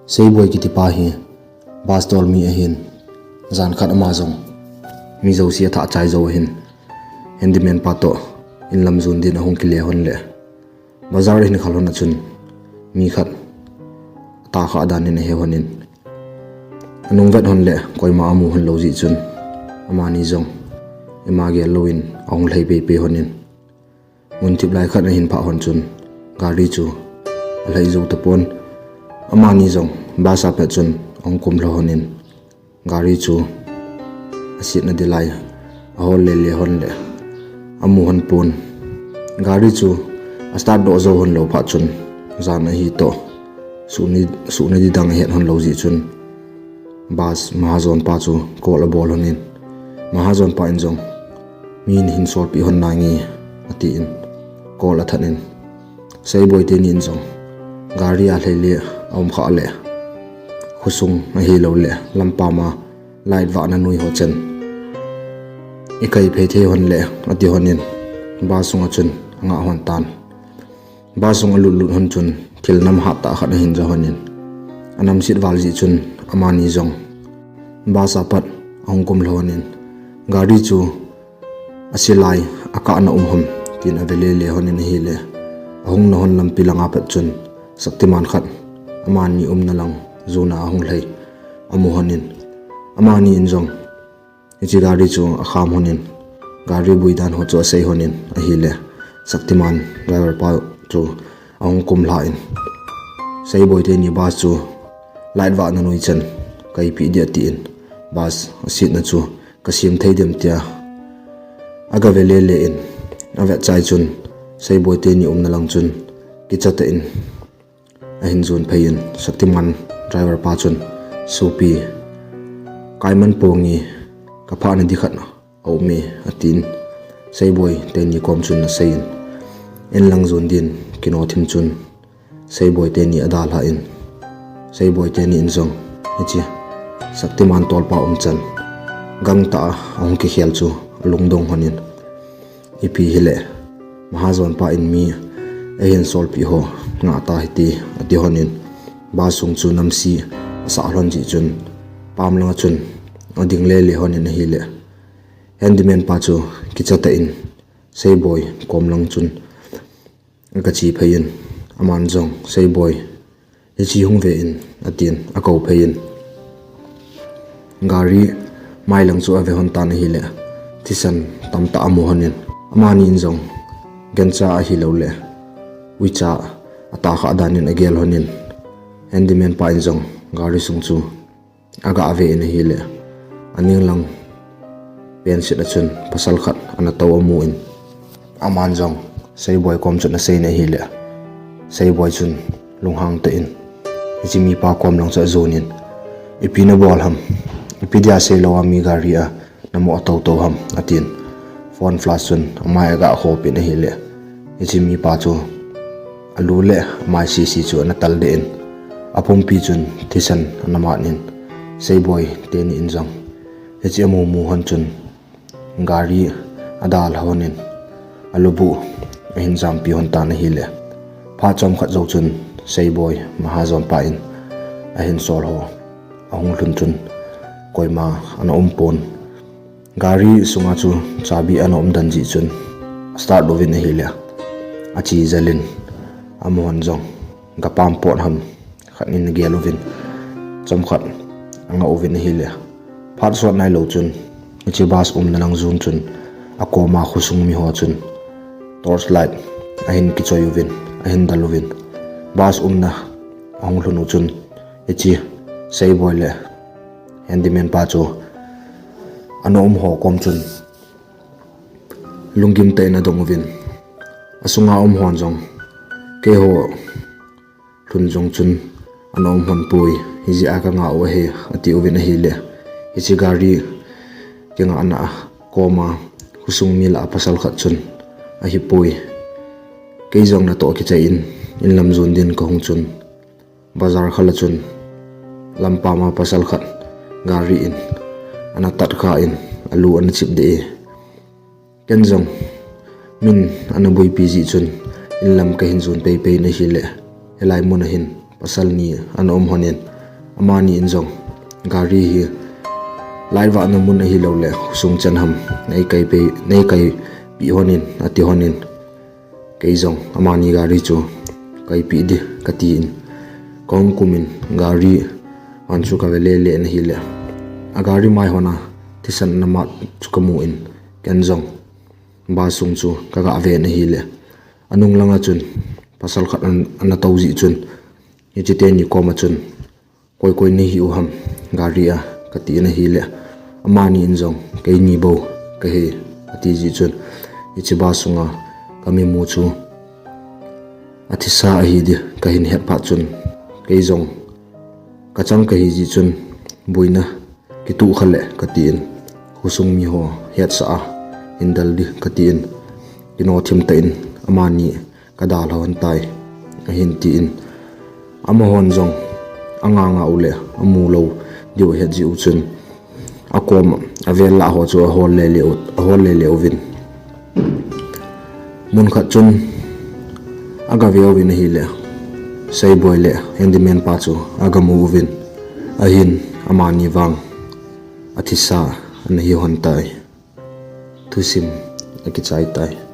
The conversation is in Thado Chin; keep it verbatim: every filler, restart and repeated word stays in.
Seiboi kitipa hi bus tol mi ahin, jan khat ama jong mi jouse athah chai jou ahin, handyman pa toh inlam jon din ahung kile hon le bazar ahin khal hon a chun mi khat atah kha dan in ahe hon in, anung vet hon le koima amu hon lou jeh chun amani jong ima gel louvin ahung lhai pei pei hon in, mun thip lai khat ahin phah hon chun gari chu alhai jou tapon, amani jong bus a pat chun ahung kum lha hon in, gari chu asetna di lai ahol le le hon le amu hon pon. Gari chu astart doh jou hon lou phat chun jan ahi toh, suhna di dang ahet hon lou jeh chun bus mahajon pa chu call abol hon in, mahajon pa in jong, mi nahin solpeh hon nange, atin call athat in, Seiboi teni in jong gari a lhai le aum kha le khosung ahilou le lampam a light vahna nui ho chan ikai phei thei hon le, ati hon in bus sunga chun anga hon tan. Bus sung alut lut hon chun thil nam hat tah khat ahin ja hon in, anamset val jeh chun amani jong bus a pat ahung kum lha hon in, gari chu ase lai akah na um ham tin ave le le hon in ahile, ahung na hon lampi langa pat chun Shaktiman khat amani umna lang jona ahung lhai amu hon in, amani in jong hiche gari chu akham hon in, gari bui dan ho chu asei hon in ahile, Shaktiman driver pa chu ahung kum lha in, Seiboi teni bus chu light vahna nui chan kaipeh di atin, bus asetna chu kasem thei dem tia aga ve le le in, avet chai chun Seiboi teni umna lang chun kicha tah in ahin jon phei in, Shaktiman driver pa chun, Sopi, kaiman ponge, kaphahna di khat aume, atin Seiboi teni kom chun asei in, inlang jon din kino thim chun Seiboi teni adalha in, Seiboi teni in jong hiche Shaktiman tolpa um chan gangtah a ahung kikhel chu alungdong hon in, ipi hile mahajon pa in mi ahin solpeh ho ngah ta hite, ati hon in, bus sung chu namse asah lhon jeh chun pam langa chun ading le le hon in ahile, handyman pa chu kicha tah in Seiboi kom lang chun aga che phei in, aman jong, Seiboi, hiche hung ve in, atin akou phei in, gari mailang chu ave hon tan ahile, thisan tamtah amu hon in, amani in jong gancha ahilou le uicha atah kha dan in agel hon in, handyman pa in jong gari sung chu aga ve in ahile, aning lang penset a chun pasal khat ana tou amu in, aman jong Seiboi kom chun asei in ahile, Seiboi chun lunghang tah in hiche mipa kom lang chu ajon in, ipi nabol ham, ipi dia seilou a mi gari a namoh tou tou ham, atin phone flash chun amai aga khop in ahile, hiche mipa chu alu le amai sese chu ana tal deh in, apumpi chun thisan ana mat in, Seiboi teni in jong hiche amu mu hon chun gari adalha hon in, alubuh ahin jampi hon tan ahile, phat chomkhat jou chun Seiboi mahajon pa in ahin sol ho ahung lhun chun koima ana um pon. Gari sunga chu chabi ana um dan jeh chun astart uvin ahile, ache jel in, amahon jong gapam pot ham khat in agel uvin, chomkhat anga uvin ahile, phat sot nailou chun hiche bus umna lang jon chun akoma khosung miho chun torch light ahin kichoi uvin, ahin dal uvin, bus umna ahung lhun u chun hiche Seiboi le handyman pa chu ana um ho kom chun lunggim tah in adong uvin, asunga um hon jong, keiho lhun jong chun ana um hon poi, hijeh a kangah u ahi, ati uvin ahile, hiche gari kingahna a koma khosung mi lah a pasal khat chun, ahipoi, kei jong natoh kichai in inlam jon din kahung chun bazar khal a chun lampam a pasal khat gari in ana tat kha in alu ana chip deh e, ken jong min ana boipi jeh chun inlam kahin jon pei pei in ahile, hilai mun a hin pasal ni ana um lhonin, amani in jong gari hi light vahna mun ahilouleh khosung chan ham nei kaipe, nei kaipi lhonin ati lhonin, kei jong amani gari chu kaipi ding katin, kahung kumin gari hon chu kave lele in ahileh, agari mai hon a thisan ana mat chu kamun, ken jong bus sung chu kaga ven ahileh, anung langa chun pasal khat an, ana tou jeh chun, hiche teni koma chun, koi koi nahiu ham gari a katin ahileh, amani in jong keini bou kahi ati jeh chun, hiche bus sunga kamimu chu athisa ahi ding kahin het phat chun, kei jong kachang kahi jeh chun, boina kitoh kha leh katin, khosung miho hetsah a hin del ding katin, kinoh thim tah in amani kadalha lhon tai, ahin tin, amahon jong anganga uleh amu lou diu ahet jeh u chun, akom avel lah ho chu ahol lele u, ahol lele uvin, mun khat chun agave uvin ahileh, Seiboi le handyman pa chu agamu uvin, ahin amani vang athisa ana hi lhon tai. Thusim akichai tai.